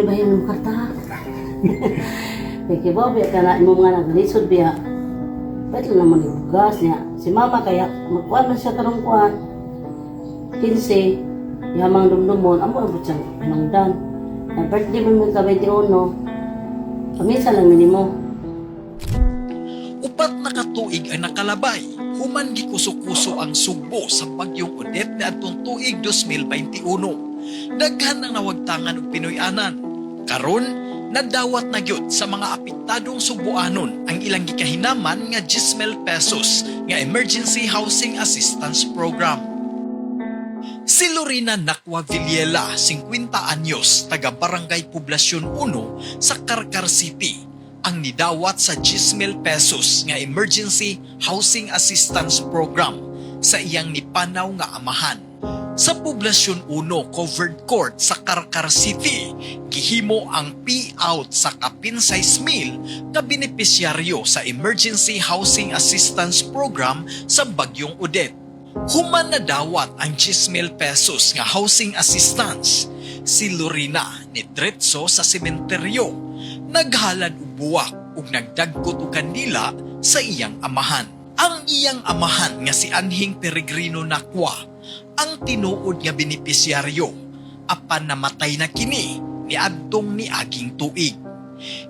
ni bahin ng karta ha. Kay kibaw biya ka na imong mga naglisod biya. Pwede lang naman yung bugas niya. Si mama kaya magkuan man siya karong kuan. 15, yamang dumdumon, amo ang siyang pinungdan. Na birthday mo ka 21. Paminsan lang minimo. 4 na ka tuig ang nakalabay, human gikuso-kuso ang Sugbo sa bagyong Odette niadtong tuig 2021. Daghan ang nawagtangan og Pinoy-anan. Karon, nadawat na gyud sa mga apektadong Sugboanon ang ilang gikahinaman nga 10,000 pesos nga Emergency Housing Assistance Program. Si Lorena Nakwa Villela, 50 anyos, taga Barangay Poblacion 1 sa Carcar City, ang nidawat sa 10,000 pesos nga Emergency Housing Assistance Program sa iyang nipanaw nga amahan. Sa Poblacion 1 Covered Court sa Carcar City, gihimo ang payout sa kapin 6,000 ka benepisyaryo sa Emergency Housing Assistance Program sa Bagyong Odette. Human nadawat ang 10,000 pesos nga housing assistance, si Lorena ni diretso sa sementeryo, naghalad og buwak ug nagdagkot og kandila sa iyang amahan. Ang iyang amahan nga si Anhing Peregrino Nakwa ang tinuod nga benepisyaryo apan namatay na kini niadtong niaging tuig.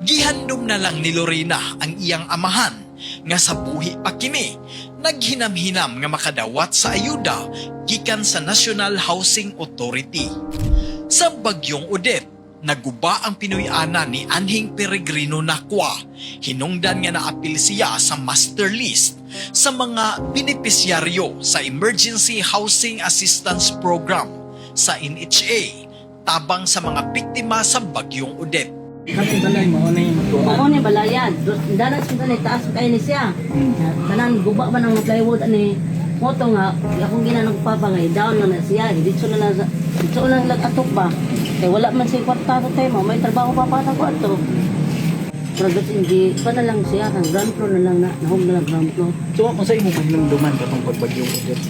Gihandom na lang ni Lorena ang iyang amahan nga sa buhi pa kini naghinam-hinam nga makadawat sa ayuda gikan sa National Housing Authority. Sa bagyong Odette, naguba ang Pinoy-anan ni Anhing Peregrino Nakwa. Hinungdan nga naapil siya sa master list sa mga benepisyaryo sa Emergency Housing Assistance Program sa NHA tabang sa mga biktima sa bagyong Odette. Katong balay mo na yung Mao ni balayan. Dala sa ni taas kay ni siya. Tanan guba man ang plywood ani. Moto nga akong ginanong papa nga down lang na siya. Dito na lang dito lang lang atok ba. Kay wala man siya kwarta sa time, may trabaho pa pa na ko ato. Pero hindi pa na lang siya kang ground floor na lang na nahom na lang ground floor. So kung sa imo mahinumduman katong pagbagyong Odette?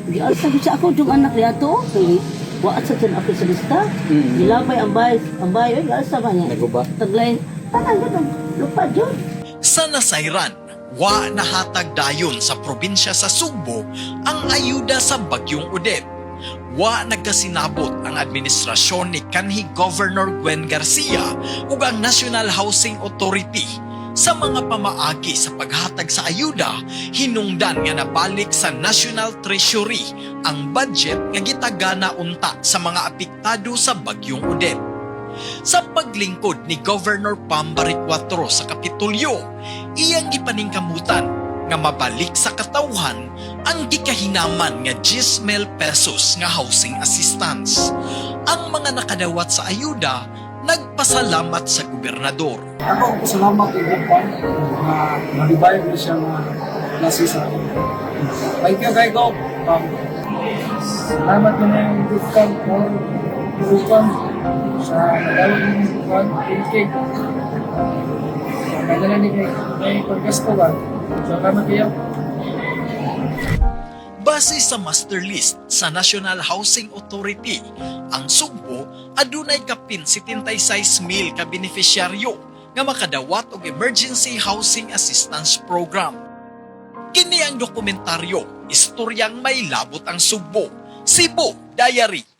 Di alsa gyud siya ako yung anak niya to. Kay wa sa dyan ako sa lista. Gilabay ang bay oy alsa ba niya. Naguba. Taglain tanan gyud ang lupa jud. Sa nasayran, wa nahatag dayon sa probinsya sa Sugbo ang ayuda sa bagyong Odette. Wa nagkasinabot ang administrasyon ni kanhi Governor Gwen Garcia ug ang National Housing Authority sa mga pamaagi sa paghatag sa ayuda, hinungdan nga nabalik sa National Treasury ang budget nga gitagana unta sa mga apektado sa bagyong Odette. Sa paglingkod ni Governor Pam Baricuatro sa Kapitolyo, iyang gipaningkamutan nga mabalik sa katawhan ang gikahinaman nga 10,000 pesos nga housing assistance. Ang mga nakadawat sa ayuda nagpasalamat sa gobernador. Ako, salamat kay Gupang na na-revive na siya mga klase sa akin. Thank you kay Gop. Salamat na yung Gupang for Gupang sa nadawag ng Gupang cake. Nagdala ni kay kay paggasto ba? Salamat kayo. Base sa master list sa National Housing Authority, ang Sugbo adunay kapin 76,000 ka benepisyaryo nga makadawat og Emergency Housing Assistance Program. Kini ang dokumentaryo, istoryang may labot ang Sugbo, Cebu Diary.